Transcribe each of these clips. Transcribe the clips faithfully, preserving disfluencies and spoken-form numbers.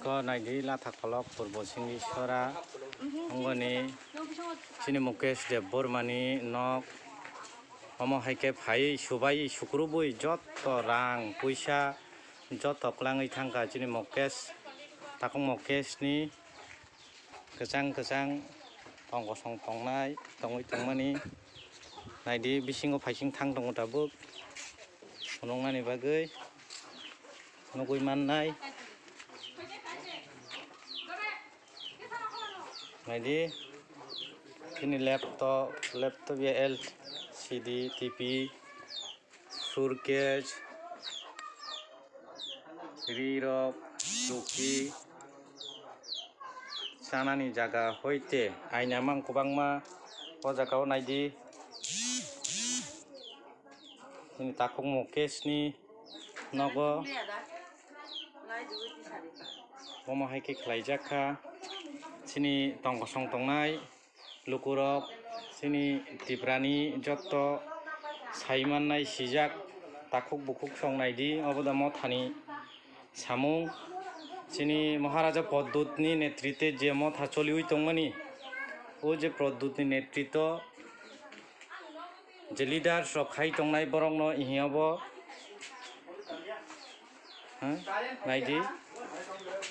Ko naidi Latha Kolok Purbo Singhi Sora, ongoni chini Mukesh Debbarma ni nok. Omo hai khe phaiwi, subai, sukrubui, joto rang, puisa, joto kwlangwi thangkha chini Mukesh, takhuk Mukesh ni. Kwchang kwchang tong kosong tongnai, tongwi tongmani. Naidi, bisingo phaising thang tongo tabuk. Phunuknani bagwi nugwi mannai. Naidi, chini laptop, laptop ya L C D, T V, surkes, rirok, chuki, chanani jaga hoite aina mang kwbangma o jaga o naidi. Chini takhuk Mukesh ni nogo omo hai khe khlaijak kha chini tong kosong tongnai. Lukurok chini Tiprani jotto sai mannai sijak takhuk bukhuk song naidi, obo da mothani samung. Chini Maharaja Poddutni netrite je motha choliwi tongmani, o je Poddutni netrito je leaders rok khai tongnai borokno ihi obo. Hmm? Naidi.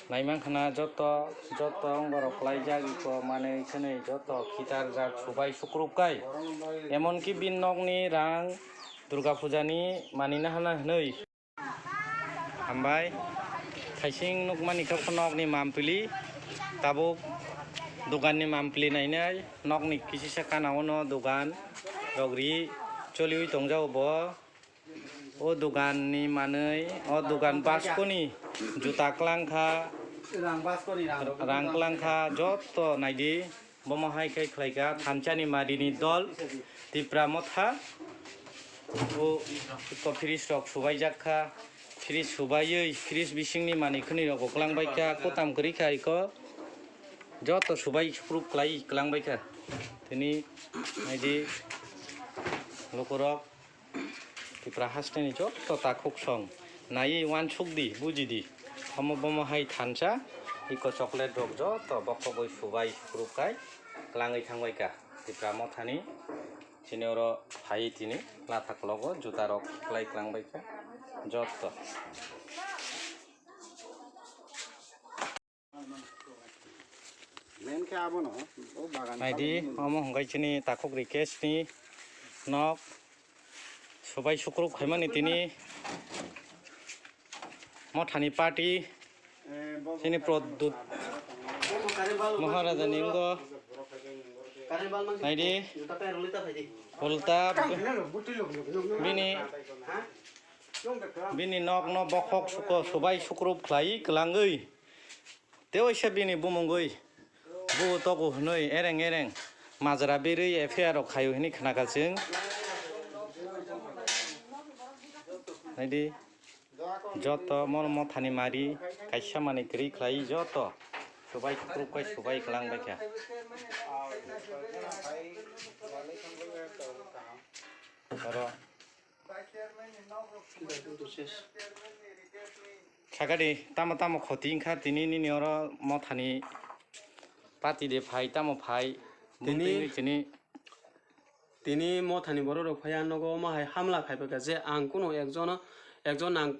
Naimang khna joto, joto ongorok klaijak iko manwi khwnwi joto khitarjak subai sukrubkai. Emonki bini nokni rang Durga Puja ni manina hana hwnwi. Hambai. Thaising nukmani khe nokni mampili. Tabuk dogan ni mampili nainai. Nokni kisisa kana ono dogan rok ri choliwi tongjago bo. O dogan ni manwi, o dogan baskoni juta kwlangkha, rang baskoni rang rok rang kwlangkha, joto naidi, bomo hai khe khlaikha, thansa ni mari ni dol, Tipra motha, o iko fridge rok subaijak kha, fridge subaiwi, fridge bisingni manwi khwnwi rok bo kwlangbaikha, kutam kwrwi kha iko, joto subai sukrub kwlai kwlangbaikha, tini naidi lukurok. Tripura hasteni joto takhuk song naiwi uansuk di, buji di. Omo bomo hai thansa, iko chocolate rok joto bokhogwi subai sukrubkhai kwlangwi thangbaikha Tripura mothani. Chini oro phaiwi tini latha kologo juta rok kwlai kwlangbaikha joto. Naidi, omo hwnkhai chini takhuk Rikeshni nok subai sukrub khaimani tini mothani party chini Pradyut Maharajani wngkha. Naidi, ulta bini, bini nokno bokhok suko subai sukrub khlai kwlangwi. Tewaisa bini bumungwi buo togo hwnwi ereng ereng majra berwi F I R rok khaio hwnwi khnakha chwng. Naidi, joto mono mothani mari kaisa manwi kwrwi khlai joto subai sukrub kai subai kwlangbaikha. Oro Sakadi, tamo tamo khoti wngkha tini nini oro mothani party de phai, tamo phai, tini, buntwini tini. Tini mothani borok rok phai ang nogo omo hai hamla khai phaikha je ang kunu ekjono, ekjon ang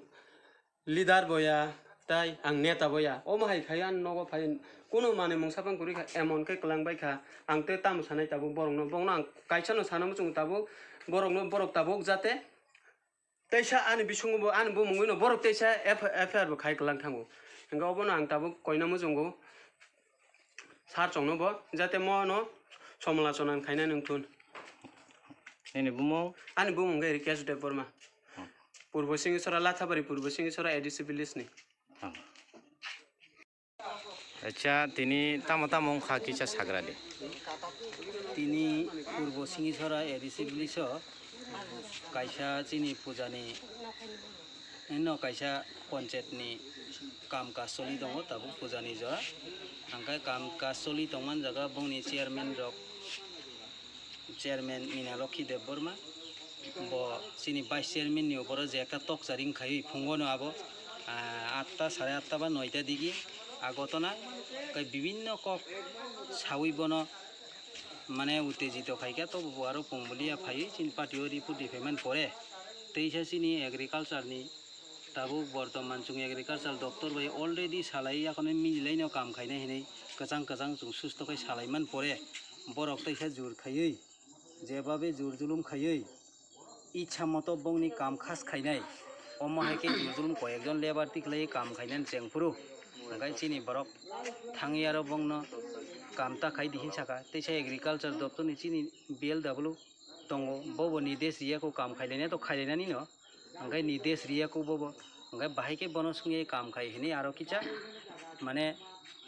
leader boya, tai ang neta boya. Omo hai khai ang nogo phai kunu manwi mungsa phang kwrwi kha, emon khe kwlang bai kha. Ang tei tamo sanai tabuk borokno, borokno ang kaisa no sana muchungo tabuk, borokno, borok tabuk jate teisa ani bisingo bo, ani bumungwi no borok teisa F I R bo khai kwlang thango. Hingke obono ang tabuk koina muchungo sar chongno bo, jate mono somalochona khaina nung thun. Nini bumung? Ani bumung khe Rikesh Debbarma. Hmm. Purbo Singisora, Lathabari Purbo Singisora A D C village ni. Hmm. Acha, tini tamo tamo wngkha kisa sagra di. Tini Purbo Singisora A D C village o kaisa chini puja ni, eno kaisa panchayat ni kam kaj choli tongo, tabuk puja ni jora. Hingke kam kaj choli tongmani jaga bongni chairman rok, chairman Mina Lokhi Debbarma, bo chini vice chairman ni opor o je ekta tokchari wngkhai phungo no abo, Ah, atta, sare atta ba noita digi a gotona kai bibinno kok sawi bono mane uttejito khaikha, tobo bo aro Pongbolia phaiwi chini party o report riphaimani pore teisa chini agriculture ni tabuk bortoman chwng agriculture doptor bai already salai, yakhono minilaino kam khainai hinwi kwchang kwchang chwng susto khai salaimani pore borok teisa jur khaiwi, jebabe jur julum khaiwi ichha moto bongni kam khas khainai. Omo hai khe jur julum koyekjon labour tikhlai kam khainani chengphuru. Hwnkhe chini borok thangwi aro bongno kam ta khai di hin saka. Teisa agriculture doptor ni chini B L W tongo, bobo nidesh riya ko kam khailainai to khailainani no. Hwnkhe nidesh riya ko bobo. Hwnkhe bahai khe bono swngwi kam khai hinwi aro kisa mane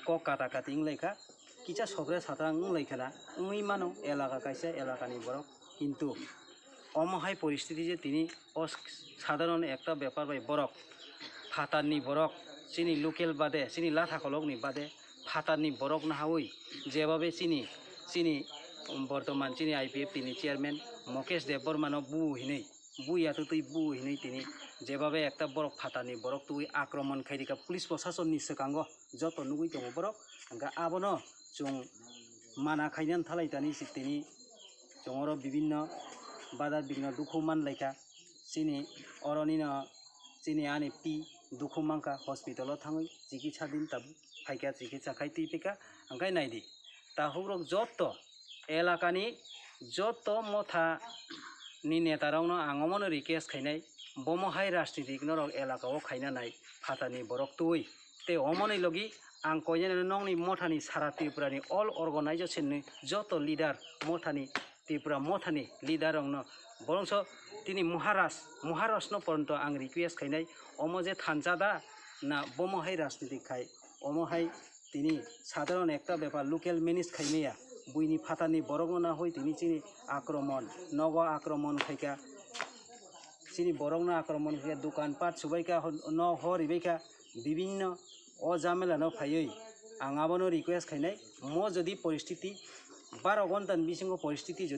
kok kata kati wnglaikha. Kisa sokre satrang wnglaikha na, wngwi mano elaka kaisa elakani borok. Kintu omo hai poristiti je tini o sadharon ekta bepar bai borok phatarni borok chini local bade, chini latha kolokni bade phatarni borok nahawi jebabe chini, chini bortoman chini I P F T ni chairman Mukesh Debbarma no bu hinwi, bu yatutwi bu hinwi tini jebabe ekta borok phatarni borok twi akromon khairika police prosasonni swkango joto nugwi tongo borok. Hwnkhe abono chwng mana khainani thalai tani si tini chwng oro bibinno badar bigno dukhu manlaikha. Chini oro nino chini ani pi dukhu mankha, hospital o thangwi chikitsa din tabuk phaikha, chikitsa khai twi phaikha. Hwnkhe naidi, tahukrok joto elakani joto motha ni netarokno ang omono request khainai, bomo hai rajnitik norok elaka o khaina nai phatarni borok twi. Tei omoni logi ang koinani nokni mothani sara Tripura ni all organization ni joto leader mothani, Tripura mothani leader rokno borongso tini Maharaj, Maharaj no poronto ang request khainai, omo je thansa da na bomo hai rajnitik khai, omo hai tini sadharon ekta bepar local manage khaimaya, buini phatarni borokno nahui tini chini akromon, nogo akromon khaikha, chini borokno akromon khaikha, dukan pat subaikha, hon-, no hor ribaikha, bibinno o jamela no phaiwi ang abono request khainai, mo jodi poristiti baro ghonta ni bisingo poristiti jodi